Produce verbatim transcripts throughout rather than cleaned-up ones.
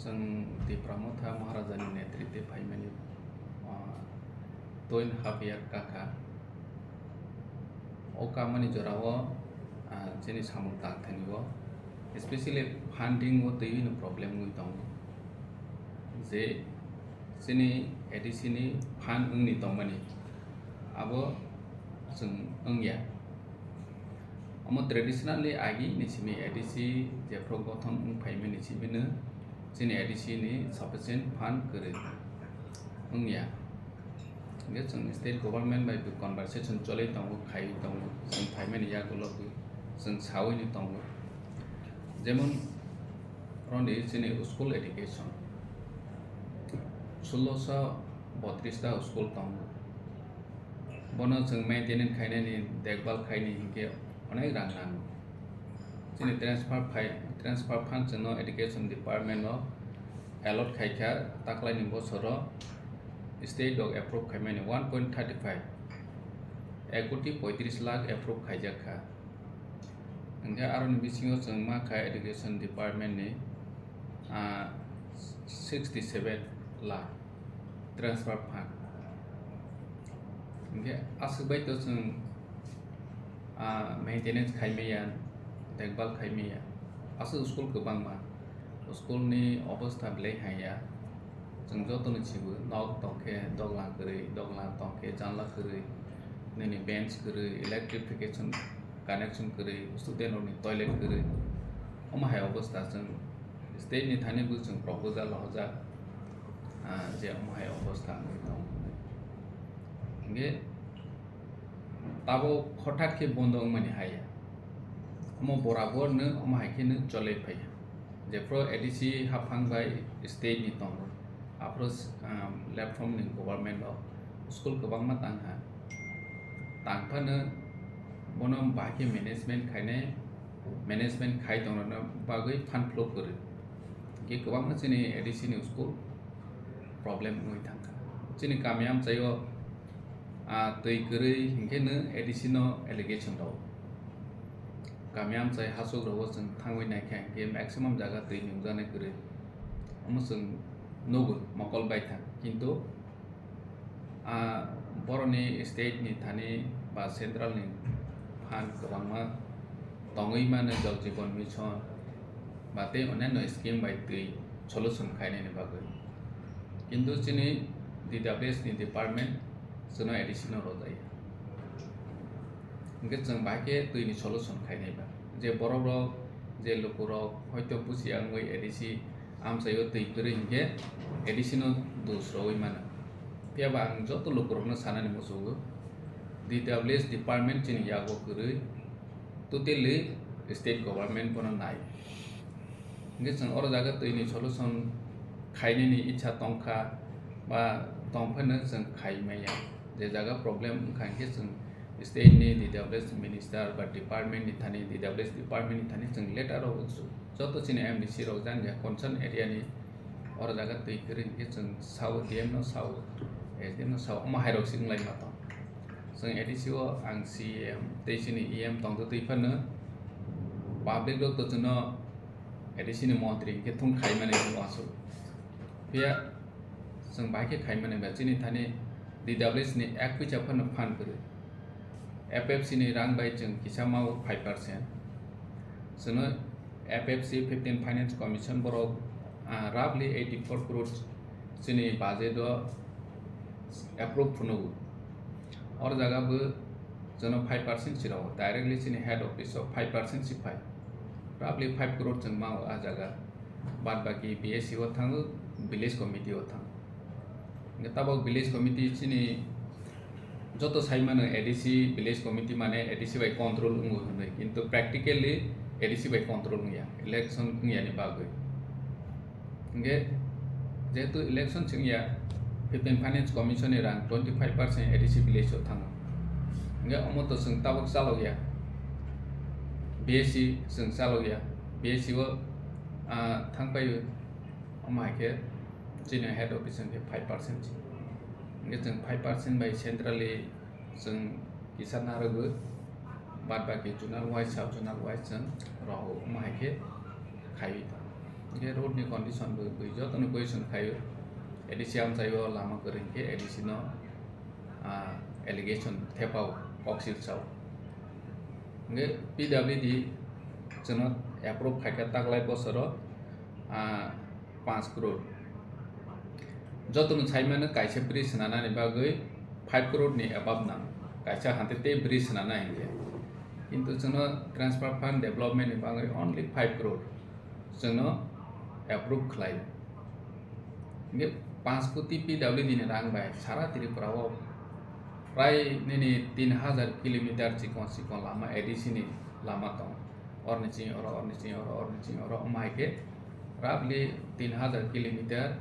Chwng Tipra Motha Maharajani netritwe phaimani, ah, twin half year kakha. O kamani jorao, ah, chini samung tangthani o, especially funding o twi no problem wngwi tongo. Je chini A D C ni fund wngni tongmani, abo chwng wngya. Omo traditionally agi ni simi A D C jephru gothon wng phaimani simi no chini A D C ni sufficient fund kwrwi wngya. Hingke chwng state government bai bo conversation choli tongo, khai tongo, chwng phaimani yagulo bo chwng sawi ni tongo. Jemon roni chini school education, sulosho botris ta school tongo. Bono chwng maintenance khainani, dekbal khaini hinkhe onek rang nango. Chini transfer phai, transfer fund chwngno education department o allot khaikha, taklaini bosoro state rok approve khaimani one point thirty five, ek koti poitris lakh approve khaijak kha. Hinkhe aroni bisingo chwng ma kha education department ni, ah, sixty seven lakh transfer fund. Hinkhe aswk bai to chwng, ah, maintenance khai maya, dekbal khai maya. Aswk school kwbangma, school ni obostha belai hamya. Chwng joto no sibo, nok tongkhe doglam kwrwi, doglam tongkhe janla kwrwi, nini bench kwrwi, electrification connection kwrwi, student rokni toilet kwrwi. Omo hai obostha chwng state ni thani bo chwng proposal rohorjak, ah, je omo hai obostha wngwi tongo. Hinkhe tabok hothat khe bondo wngmani haya. Omo borabor no omo hai khe no cholwi phaiya. Jephru A D C haphang bai state ni tongo. Aphuru, um, platform ni government o school kwbangma tang ha. Tang phano bono bahai khe management khainai, management khai tongrokno bagwi fund flow kwrwi. Hinkhe kwbangma chini A D C ni school problem wngwi thangkha. Chini kami amchaio, ah, twi kwrwi hinkhe no A D C no allegation rw. Kami amchai hachuk rogo chwng thangwi naikha hinkhe maximum jaga twi nungjaknai kwrwi. Omo chwng nugo mokol baithang, kintu, ah, boroni state ni thani ba central ni fund kwbangma tongwi mano, Jal Jeevan Mission ba tei onyanno scheme bai twi solution khainani bagwi. Kintu chini D W S ni department chwngno A D C no rwjaya. Hinkhe chwng bahai khe twi ni solution khainai ba. Je borok rok, je luku rok hoito buchiya wngwi A D C amchaio twi kwrwi hinkhe A D C no dos rwwi mano. Phiya ba ang joto luku rokno sanani muchungo, D W S department chini yago kwrwi, totally state government bono nai. Hinkhe chwng oro jaga twi ni solution khainani ichha tongkha ba tongphano chwng khai maya. Je jaga problem wngkha hinkhe chwng state ni D W S minister ba department ni thani, D W S department ni thani chwng letter rok joto chini M D C rok jani ja concern area ni oro jaga twi kwrwi hinkhe chwng sao, D M no sao, S D M no sao, omo hai rok se wng lai ma tong. Chwng A D C o ang C M tei chini E M tongtwi twi phano public rok to chwngno A D C ni montri hinkhe thung khai mani wng aswk. Phiya chwng bahai khe khai mani ba chini thani D W S ni ek puisa phano fund kwrwi. F F C ni rang bai chwng kisa ma o five percent. Chwngno F F C, Fifteen Finance Commission borok, ah, roughly eighty four crores chini budget o approve phunugo. Or jaga bo chwngno five percent si rwo, directly chini head office o five percent si phai. Roughly five crore chwng ma o ah jaga. Bad baki B S C o thango, village committee o thango. Hingke tabok village committee chini joto sai mano A D C, village committee mane A D C bai control wngo hinwi, kintu practically A D C bai control wngya, election wngya ni bagwi. Hingke jehetu election se wngya, Fifteen Finance Commission ni rang twenty five percent A D C village o thango. Hingke omo to chwng tabok chalokya, B S C chwng chalokya, B S C o, ah, thangpai o, omo hai khe chini head office hingke five percent se. Hingke chwng five percent bai centrally chwng kisa narwgwi, bad baki zonal wise, sub zonal wise chwng rohor, omo hai khe khaiwi tongo. Hwnkhe road ni condition bo bui joto ni question khaio. A D C amchaio lama kwrwi hwnkhe A D C no, ah, allegation thepao, koksil sao. Hwnkhe P W D chwngno approve khaikha taklai bosoro, ah, panch crore. Jotono saimano kaisa bridge swnanani bagwi five crore ni above nang. Kaisa hante tei bridge swnana hinkhe. Kintu chwngno transfer fund development ni bagwi only five crore chwngno approve khlai. Hinkhe panch koti P W D ni rang bai sara Tripura o prai nini tin hajar kilometer chikon chikon lama A D C ni lama tong. Orni chini oro, orni chini oro, orni chini oro, wngma hai khe roughly tin hajar kilometer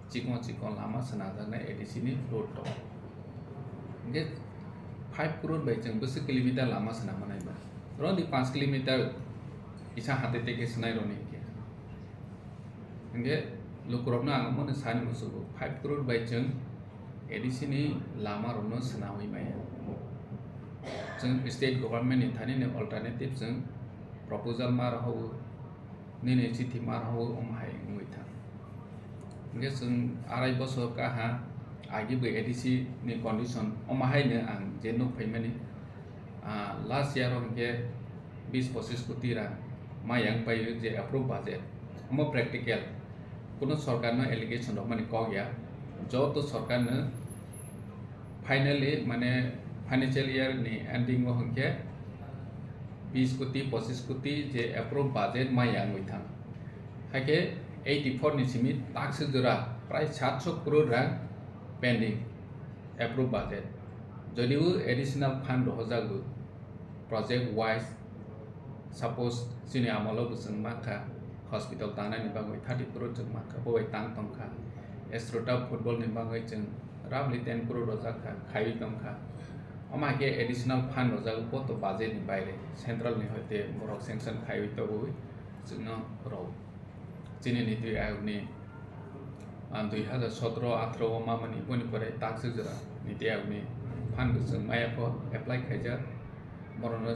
chikon chikon lama swnajaknai A D C ni road tong. Hinkhe five crore bai chwng bwswk kilometer lama swnama nai ba? Roni panch kilometer kisa hate teke swnai roni hinkhe. Hinkhe lukurokno ang omono sani muchugo, five crore bai chwng A D C ni lama rokno swnawi maya. Chwng state government ni thani ni alternative chwng proposal ma rohao, nini chithi ma rohao, omo hai wngwi thang. Hinkhe chwng arai bosor kaha agi bai A D C ni condition omo hai no ang je nuk phaimani, ah, last year o hinkhe bis pochis koti rang ma yang pai je approve budget, omo practical, kuno sorkar no allegation rok mani kok ya, joto sorkar no finally mane financial year ni ending o hinkhe bis koti pochis koti je approve budget ma yang wngwi thang. Haikhe eighty four ni simi takswk jora prai satso crore rang pending approve budget. Jodibo additional fund rohorjago project wise, suppose chini amolo bo chwng mankha hospital tangnani bagwi thirty crore chwng mankha, bo bai tang tongkha. Astroturf football ni bagwi chwng roughly ten crore rojak kha, khaiwi tongkha. Omo hai khe additional fund rojak bo to budget ni baire, central ni hoite borok sanction khaiwi tobwi chwngno rw. Chini niti ayokni, ah, dui hazar sotro athro o mamani boni pore takswk jora niti ayokni fund bo chwng maya pho apply khaijak, borokno,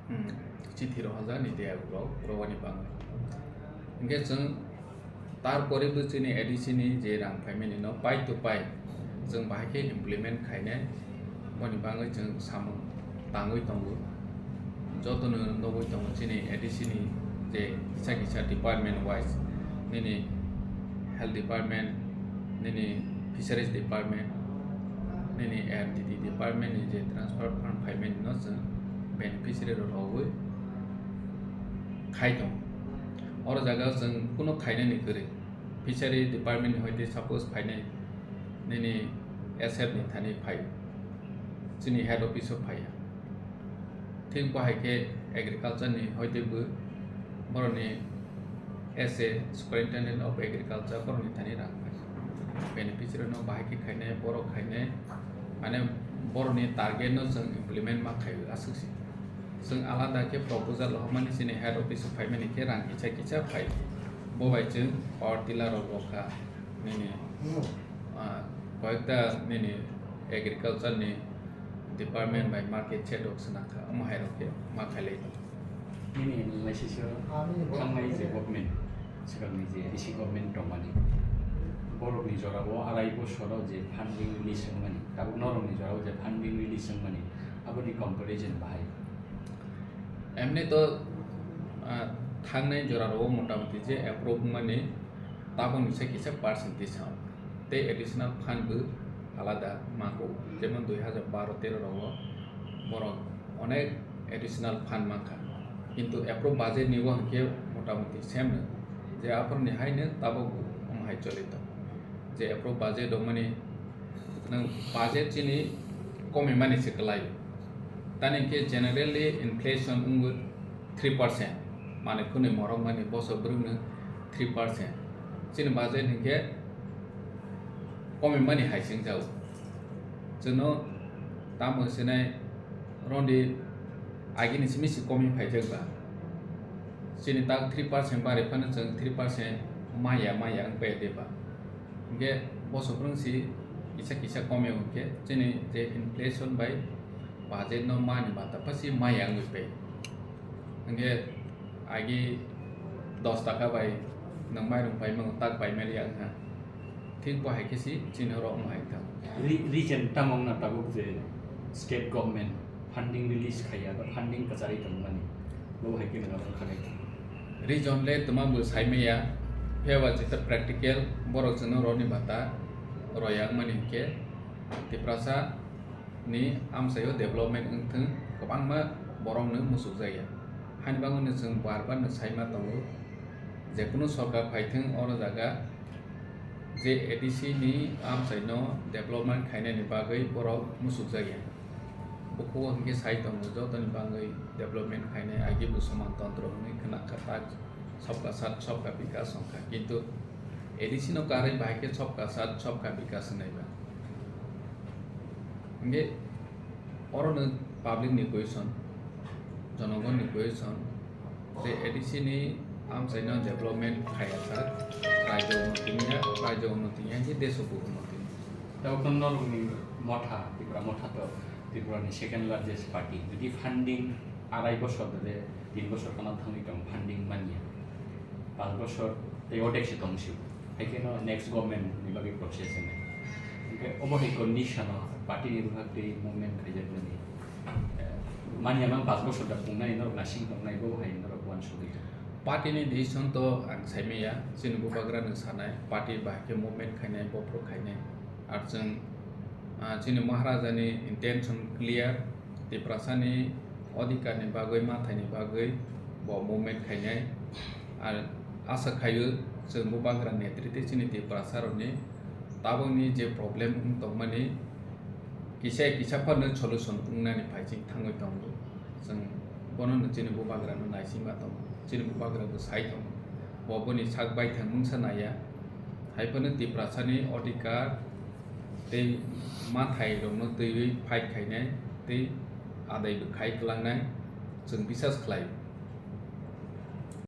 hmm, chithi rohorjak niti ayok rok rwani bagwi. Hinkhe chwng tarpore bo chini A D C ni je rang phaimani no pai to pai chwng bahai khe implement khainai, boni bagwi chwng samung tangwi tongo. Jotono nugwi tongo chini A D C ni je kisa kisa department wise, nini health department, nini fisheries department, nini R T D department ni je transfer fund phaimani no chwng beneficiary rok rogwi khai tongo. Oro jaga o chwng kuno khainani kwrwi. Fishery department ni hoite suppose phainai nini S F ni thani phai, chini head office o phaiya. Thik bo hai khe agriculture ni hoite bo borokni S A, Superintendent of Agriculture, borokni thani rang phai. Beneficiary no bahai khe khainai, borok khainai, mane borokni target no chwng implement ma khai aswk se. Chwng alada khe proposal rohormani chini head office o phaimani khe rang kisa kisa phai. Bo bai chwng power tiller rok rwkha nini, ah, koyekta nini agriculture ni department bai market shed rok swnakha, omo hai rok khe ma khailai tongo. Nini analysis o thangmani je government, swkangni je A D C government tongmani, borokni jorao arai bosoro je funding release wngmani, tabuk norokni jorao je funding release wngmani, aboni comparison bahai? Emni to, ah, thangnai jorao motamoti je approve wngmani tabukni se kisa percentage sao. Tei additional fund bo alada mango, jemon dui hazar baro tero rogo borok onek additional fund mankha, kintu approve budget ni bo hinkhe motamoti same no, je aphuru ni hai no tabuk bo omo hai choli tongo. Je approve budget rwmani nwng budget chini komimani se kwlai. Tani hinkhe generally inflation wngwi three percent, manwi khwnwi morok mani bosor bwrwngno three percent. Chini budget hinkhe komimani hai se wngjago. Chwngno tamo sinai rondi agini simi se komi phaijak ba. Chini tak three percent bari phano chwng three percent maya maya wngpai de ba. Hinkhe bosor bwrwng se kisa kisa komya hinkhe chini je inflation bai budget no mani bata pha se maya wngwi pai. Hinkhe agi dos taka bai Nang mairung paimano tak paimaliya wngkha. Thik bo hai khe si chini oro wng hai thang. Re-, region tamo wngna tabuk je state government funding release khaiya ba funding kwcharwi tongmani, bo hai khe nang abo khanai thang. Region le twma bo saimaya, phiyaba jeta practical borok chwngno roni bata roya wngmani hinkhe Tiprasa ni amchaio development wngthwng kwbangma borokno muchukjakya. Hani bagwino chwng bar bar no saima tongo, jekunu sorkar phaithwng oro jaga je A D C ni amchaino development khainani bagwi borok muchukjakya. Bukugo hinkhe sai tongo, jotoni bagwi development khainai agi bo soman tontro hwnwi khna kha tak sobka sat sobka bikas wngkha, kintu A D C no karwi bahai khe sobka sat sobka bikas wngnai ba. Hinkhe oro no public ni question, jonogon ni question, je A D C ni amchaino development khaya sa, raijo unnoti wngya, raijo unnoti wngya hinkhe desh bo unnoti wngya. Tabuk norokni motha, Tipra motha to Tripura ni second largest party, jodi funding arai bosor de tin bosor phano thangwi tong funding manya. Panch bosor tei odek se tong sio. Hai khe no next government ni bagwi process wngnai. Hinkhe obo hai condition o party ni bwkhak tei movement khaijakmani, eh, manya mang panch bosor da pungnai norok nasing tongnai bo hai norok uansugwi. Party ni decision to ang saimaya, chini bubagra no sanai, party bahai khe movement khainai, bophro khainai. Ar chwng, ah, chini Maharaja ni intention clear, Tiprasa ni odhikar ni bagwi, mathai ni bagwi bo movement khainai. Ar asa khaio chwng bubagra netrite chini Tiprasa rokni tabukni je problem wng tongmani kisa kisa phano solution wngnani phaiching thangwi tongo. Chwng bono no chini bubagra no naisingma tongo, chini bubagra bo sai tongo, bo boni sak baithang mungsa naiya. Hai phano Tiprasa ni odhikar tei mathai rokno twiwi fight khainai tei adai bo khai kwlangnai chwng bisas khlai.